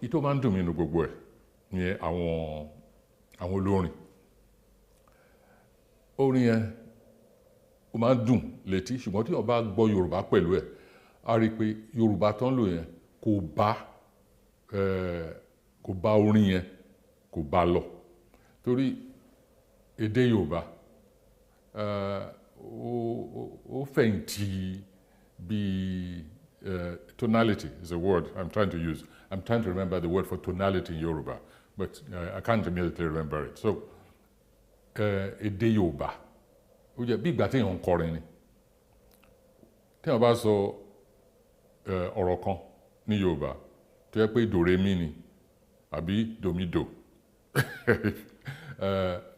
Ìtò máa ń dùn mí nínú gbogbo ẹ̀ ní àwọn olórin. Orin yẹn ó máa ń dùn létí, ṣùgbọ́n tí wọ́n bá gbọ́ Yorùbá pẹ̀lú ẹ̀, á rí i pé Yorùbá tó ń lò yẹn kò bá orin yẹn, kò bá lọ, torí èdè Yorùbá ó fẹ̀yìntì bí tonality is a word I'm trying to use. I'm trying to remember the word for tonality in Yoruba, but I can't immediately remember it. So èdè Yorùbá, ó jẹ́ bí ìgbà téèyàn ń kọrin ni. Téèyàn bá sọ ọ̀rọ̀ kan ní Yorùbá tó yẹ pé dòrèmí ni àbí dòmídò,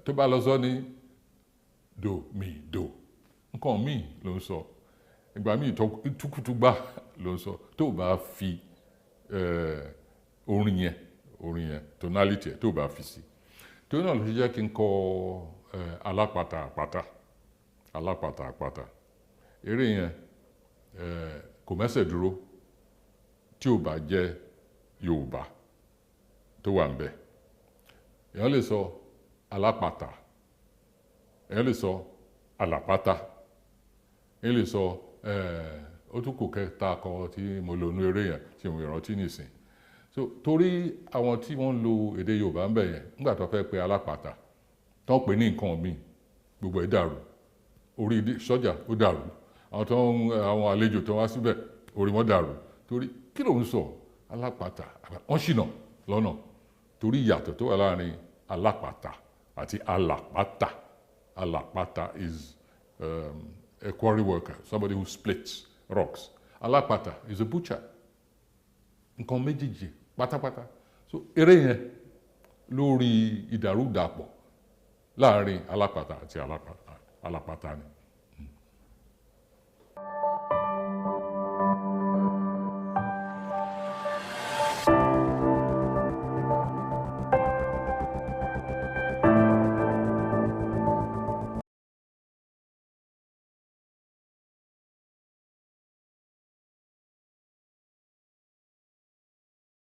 tó bá lọ sọ ní dòmídò, nǹkan míì ló ń sọ. Ìgbà míì, túkútúgbà ló ń sọ. Tó bá fi orin yẹn tonality ẹ̀ tó bá fi sí. Torí náà ló ṣe jẹ́ kí n kọ Alápatà Àpáta. Alápatà Àpáta, eré yẹn kò mẹ́sẹ̀ dúró tí ò bá jẹ́ Yorùbá tó wà ń bẹ̀. Èèyàn lè sọ alápatà, èèyàn lè sọ àlàpátá, èèyàn lè sọ ó tún kò kẹta kan tí mo lò nú eré yẹn tí mo rántí nìsín. So torí àwọn tí wọ́n ń lo èdè Yorùbá ń bẹ̀ yẹn, nígbà tó fẹ́ pe alápatà, tó ń pè ní nǹkan míì, gbogbo ẹ̀ dàrú. Orí sọ́jà ó dàrú, àwọn tó ń àwọn àlejò tó wá síbẹ̀, orí wọn dàrú, torí kí ló ń sọ? Alápatà, wọ́n ṣìnà lọ́nà torí ìyàtọ̀ tó wà láàrin alápatà àti alàpátà. Alàpátà is a quarry worker, somebody who splits rocks. Alápatà is a butcher. Nǹkan méjèèjì pátápátá. So eré yẹn lórí ìdàrúdàpọ̀ láàrin alápatà àti alàpátá ni.